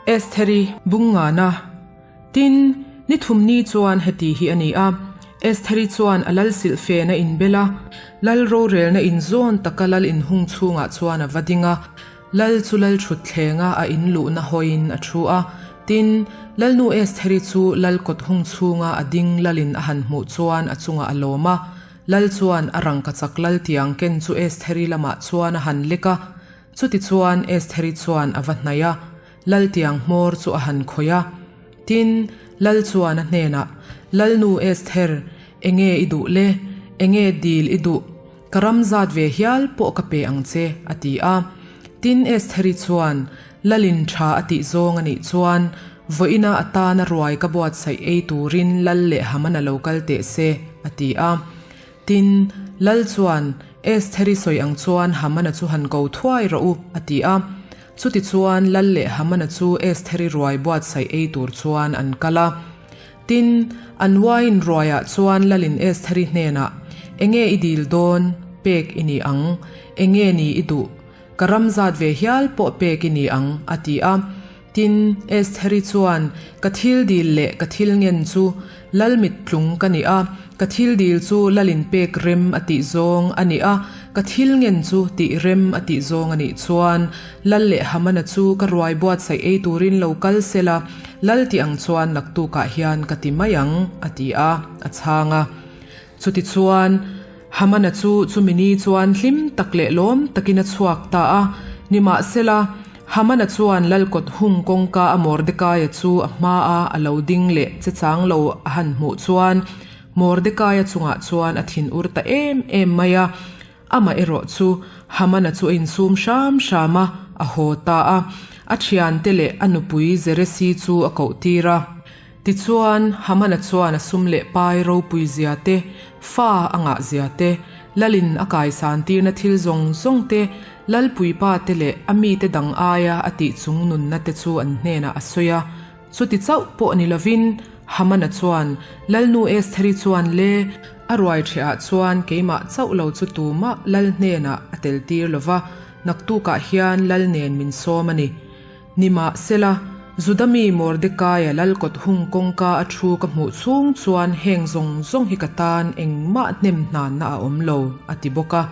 Estheri bung ngana. Tin, ni thumni chuan heti hi a ni a, Estheri chuan a lal silhfen a inbel a, lal rorelna inzawn taka lal inhung chhungah chuan a va ding a, lal chu lal thutthleng a a inluhna hawiin a thu a. Tin, lalnu Estheri chu lal kawt hung chhunga a ding lalin a han hmuh chuan a chungah a lawm a, lal chuan a rangkachak lal tiang ken chu Estheri lamah chuan a han lek a, Chutichuan Estheri chuan a va hnaih a, Laltiang hmawr chu a han khawih a. Tin, Lal chuan a hnenah, Lalnu Esther, enge i duh le? Enge dil i duh? Ka ram zat ve hial pawh ka pe ang che, a ti a. Tin, Estheri chuan, Lalin tha a tih zawng a nih chuan, vawiina atana ruai ka buatsaih ei turin Lal leh Hamana lo kal teh se, a ti a. Tin, Lal chuan, Estheri sawi ang chuan Hamana chu han ko thuai rawh u, a ti a. Chutichuan Lal leh Hamana chu Estheri ruai buatsaih ei tur chuan an kal a. Tin, an wine ruaiah chuan Lalin Estheri hnenah, Enge i dil dawn? Pek i ni ang. Enge ni i duh? Ka ram zat ve hial pawh pek i ni ang, a ti a. Tin, Estheri chuan, Ka thil dil leh ka thil ngen chu Lal mittlung ka ni a, ka thil dil chu Lalin pek rem a tih zawng a ni a, ka thil ngen chu tih rem a tih zawng a nih chuan Lal leh Hamana chu ka ruai buatsaih ei turin lo kal sela, Lal tih ang chuan naktukah hian ka ti mai ang, a ti a, a chhang a. Chutichuan, Hamana chu chumi ni chuan hlim tak leh lawm takin a chhuak ta a. Nimahsela, Hamana chuan Lalkawt hung kawngka a Mordekaia chu a hmaa a lo ding leh che chang lo a han hmuh chuan Mordekaia chungah chuan a thin ur ta em em mai a. Amah erawh chu Hamana chu a insum hram hram a, a haw ta a. A thiante leh a nupui Zeresi chu a koh tir a. Tichuan, Hamana chuan a sum leh pai ropui zia te, fa a ngah zia te, Lalin a kaisan tirna thil zawng zawng te, Lalpuipa te leh a mite dang aia a tih chung nunna te chu an hnenah a sawi a. Chuti chauh pawh ni lovin, Hamana chuan, Lalnu Estheri chuan le, a ruai ṭhehah chuan keimah chauh lo chu tumah Lal hnenah a tel tir lo va, naktukah hian Lal nen min sawm a ni. Nimahsela, Juda mi Mordekaia lalkawt hung kawngka a thu ka hmuh chhung chuan heng zawng zawng hi ka tan engmah hnem hnanna a awm lo, a ti bawk a.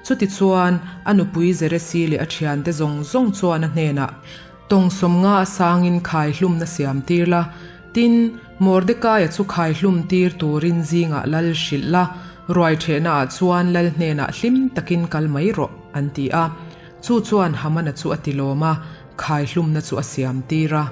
Chutichuan, a nupui Zeresi leh a thiante zawng zawng chuan a hnenah, Tawng sawmnga a sangin khai hlumna siam tir la, tin, Mordekaia chu khai hlum tir turin zingah lal hrilh la, ruai ṭhehnaah chuan lal hnenah hlim takin kal mai rawh, an ti a. Chu chuan Hamana chu a ti lawm a, khai hlumna chu a siam tir a.